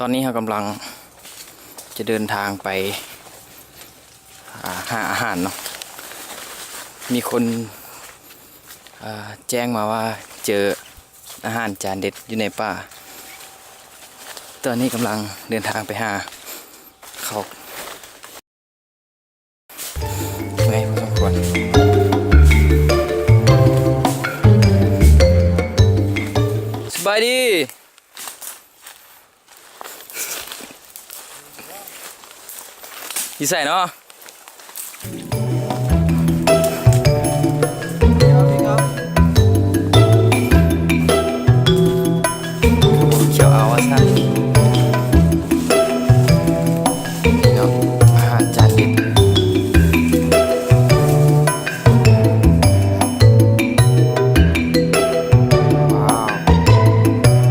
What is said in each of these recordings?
ຕອນນີ້ເຮົາກຳລັງຈະເດີນທາງໄປ ອ່າ ຫາອາຫານເນາະ. ມີຄົນ ເອີ ແຈ້ງມາວ່າເຈີອາຫານຈານເດັດຢູ່ໃນປ່າ. ຕອນນີ້ກຳລັງເດີນທາງໄປຫາເຂົາ. ເມື່ອຍພໍສົມຄວນ. ສະບາຍດີ. ຢູ່ໃສເນາະ? ຂະບວນຂຽວເອົາວ່າຊັ້ນ. ນີ້ເນາະ ອາຫານຈານເດັດ. ວ້າວ.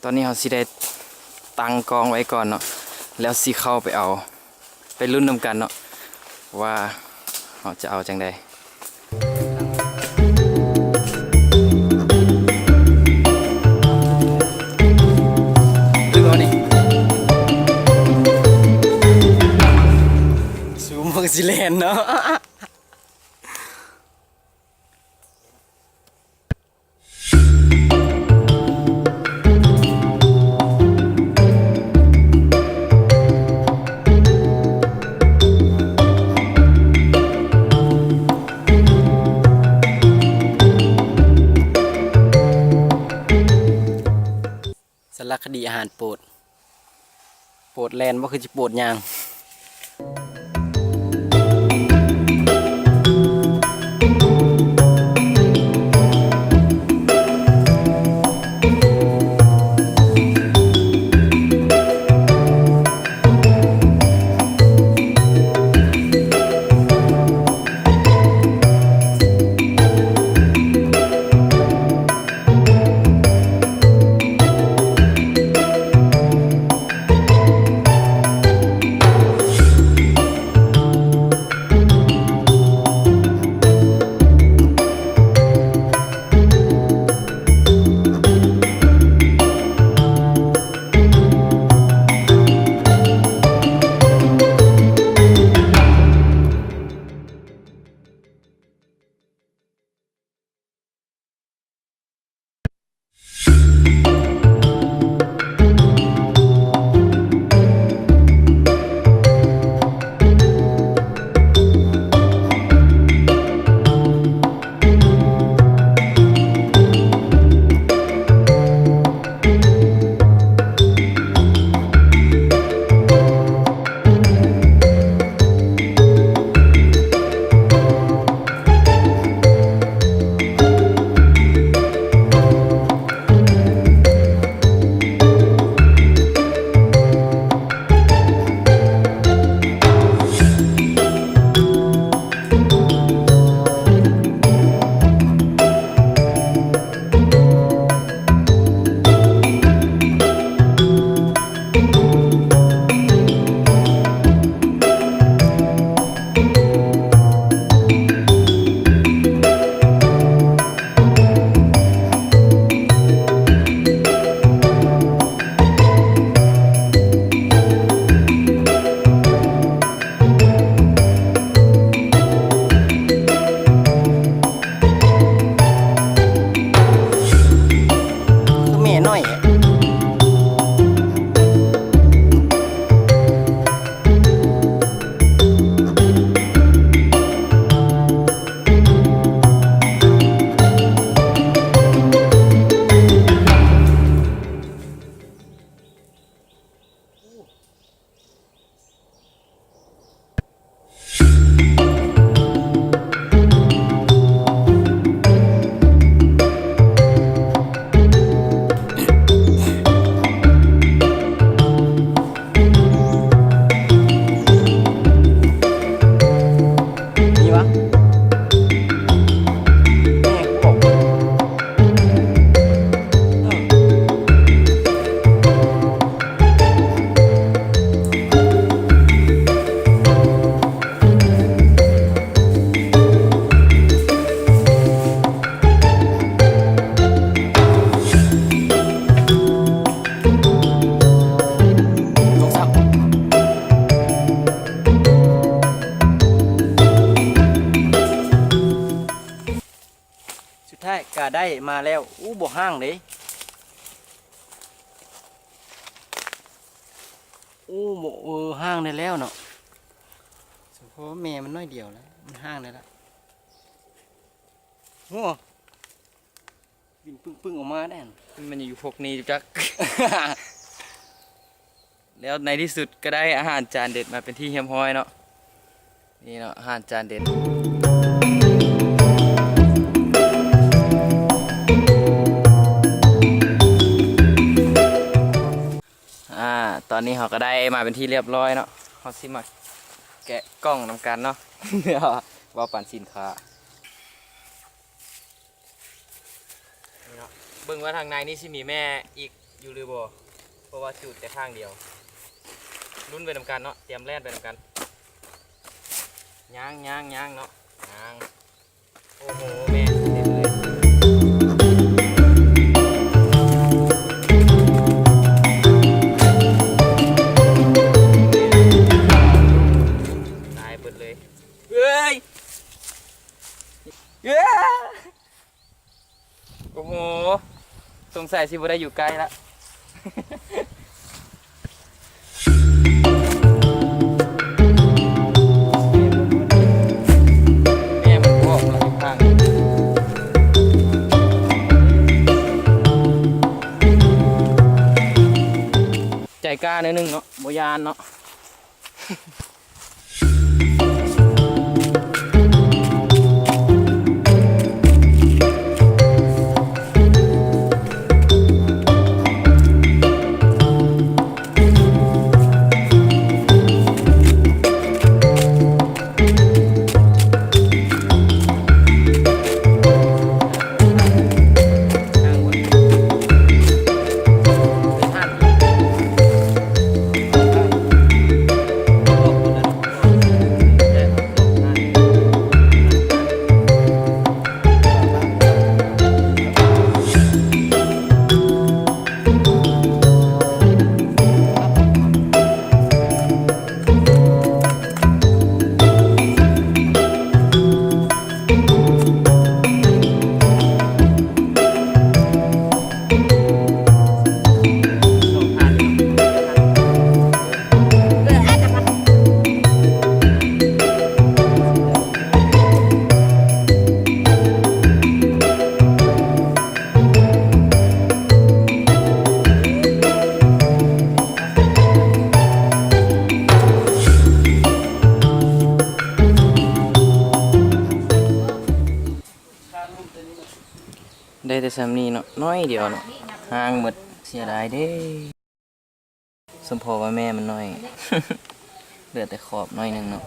ຕອນນີ້ເຮົາຊິໄດ້ຕັ້ງກ້ອງໄວ້ກ່ອນເນາະ ແລ້ວຊິເຂົ້າໄປເອົາ ໄປລຸ້ນນຳກັນເນາະ ວ່າເຮົາຈະເອົາຈັ່ງໃດ. ຄືບໍ່ນີ້ ຊູມມັນຊິແລ່ນເນາະ. ສາລະຄະດີອາຫານໂປດ. ໂປດແລ່ນບໍ່ ຄືຊິໂປດຍ່າງ. ມາແລ້ວ. ໂອ້ ບໍ່ຮ່າງເດ້. ໂອ້ ບໍ່ ເອີ ຮ່າງໄດ້ແລ້ວເນາະ. ສະເພາະແມ່ມັນໜ້ອຍດຽວແລ້ວ ມັນຮ່າງໄດ້ລະ. ໂອ້ ບິນປຶ້ງໆອອກມາແດ່. ມັນຢູ່ພວກນີ້ຈັກ. ແລ້ວໃນທີ່ສຸດກໍໄດ້ອາຫານຈານເດັດມາເປັນທີ່ຮຽບຮ້ອຍເນາະ. ນີ້ເນາະ ອາຫານຈານເດັດ. ອາ ຕອນນີ້ເຮົາກໍໄດ້ມາເປັນທີ່ຮຽບຮ້ອຍເນາະ. ເຮົາຊິມາແກະກ່ອງນຳກັນເນາະ. ເວົ້າປານສິນຄ້າ. ນີ້ເນາະ ເບິ່ງວ່າທາງໃນນີ້ຊິມີແມ່ອີກຢູ່ຫຼືບໍ່ ເພາະວ່າຈູດແຕ່ຂ້າງດຽວ. ລຸ້ນໄປນຳກັນເນາະ ຕຽມແລ່ນໄປນຳກັນ. ຍ່າງ ຍ່າງ ຍ່າງເນາະ ຍ່າງ. ໂອ້ໂຫ ແມ່ເຕັມເລີຍ. ຕາຍເບິດເລີຍ. ເອີຍ ເອີຍ ໂອ້ໂຫ ສົງໄສຊິບໍ່ໄດ້ຢູ່ໃກ້ລະ. ແມ່ມັນບອກເນາະ ຢູ່ຂ້າງນີ້ ໃຈກ້າໜ້ອຍໜຶ່ງເນາະ ບໍ່ຢ້ານເນາະ. ໄດ້ແຕ່ຊ່ຳນີ້ເນາະ ໜ້ອຍດຽວເນາະ ຮ່າງໝົດ ເສຍດາຍເດ້. ສົມພໍວ່າແມ່ມັນໜ້ອຍ ເຫຼືອແຕ່ຂອບໜ້ອຍໜຶ່ງເນາະ.